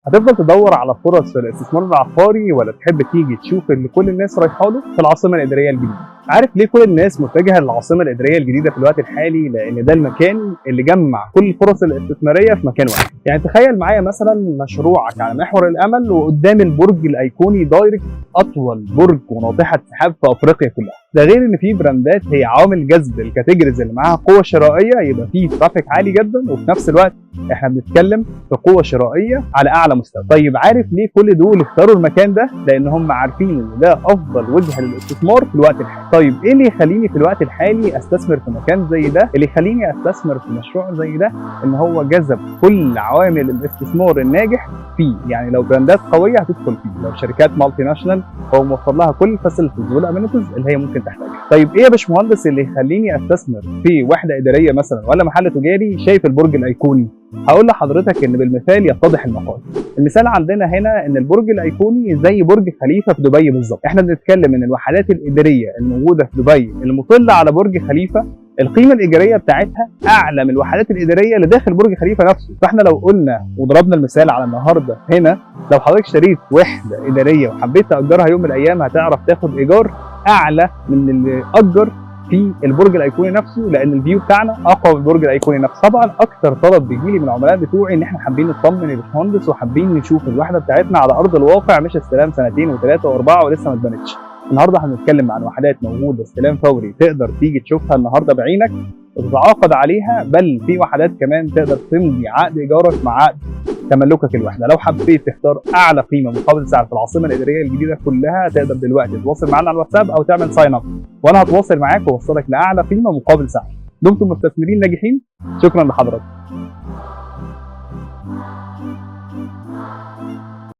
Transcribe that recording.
هتفضل تدور على فرص في الاستثمار العقاري ولا تحب تيجي تشوف اللي كل الناس رايحة له في العاصمة الادارية الجديده؟ عارف ليه كل الناس متجهة للعاصمه الادارية الجديدة في الوقت الحالي؟ لان ده المكان اللي جمع كل الفرص الاستثمارية في مكان واحد. يعني تخيل معايا مثلا مشروعك على محور الامل وقدام البرج الايقوني direct، اطول برج وناطحه سحاب في افريقيا كلها. ده غير ان في brandات هي عوامل جذب ال categories اللي معاها قوة شرائيه، يبقى فيه traffic عالي جدا، وفي نفس الوقت احنا بنتكلم في قوة شرائية على اعلى مستوى. طيب عارف ليه كل دول اختاروا المكان ده؟ لان هم عارفين ان ده افضل وجهه للاستثمار في الوقت الحالي. طيب ايه اللي يخليني في الوقت الحالي استثمر في مكان زي ده؟ اللي يخليني استثمر في مشروع زي ده ان هو جذب كل عوامل الاستثمار الناجح فيه. يعني لو brandات قوية هتدخل فيه، لو شركات multinational هو موفر لها كل ال facilities وال amenities اللي هي ممكن تحتاجها. طيب ايه يا باشمهندس اللي يخليني استثمر في وحده ادارية مثلا ولا محل تجاري شايف البرج الايقوني؟ هقول لحضرتك ان بالمثال يتضح المقال. المثال عندنا هنا ان البرج الايقوني زي برج خليفة في دبي بالظبط. احنا بنتكلم ان الوحدات الادارية الموجودة في دبي المطله على برج خليفة القيمة الايجاريه بتاعتها اعلى من الوحدات الادارية اللي داخل برج خليفة نفسه. فاحنا لو قلنا وضربنا المثال على النهارده هنا، لو حضرتك اشتريت وحده ادارية وحبيت تاجرها يوم من الايام هتعرف تاخد ايجار اعلى من اللي اجر في البرج الايقوني نفسه، لان ال view بتاعنا اقوى من البرج الايقوني نفسه. طبعا اكتر طلب بيجي لي من العملاء بتوعي ان احنا حابين نطمن يا باشمهندس وحابين نشوف الوحدة بتاعتنا على ارض الواقع، مش استلام سنتين وثلاثة واربعة ولسه ما اتبنتش. النهارده هنتكلم عن وحدات موجودة استلام فوري، تقدر تيجي تشوفها النهارده بعينك وتتعاقد عليها، بل في وحدات كمان تقدر تمضي عقد ايجارك مع عقد تملكك الوحده. لو حبيت تختار اعلى قيمة مقابل سعر في العاصمة الادارية الجديدة كلها، تقدر دلوقتي تتواصل معانا على الواتساب او تعمل sign up، وانا هتواصل معاك واوصلك لاعلى قيمة مقابل سعر. دمتم مستثمرين ناجحين. شكرا لحضراتكم.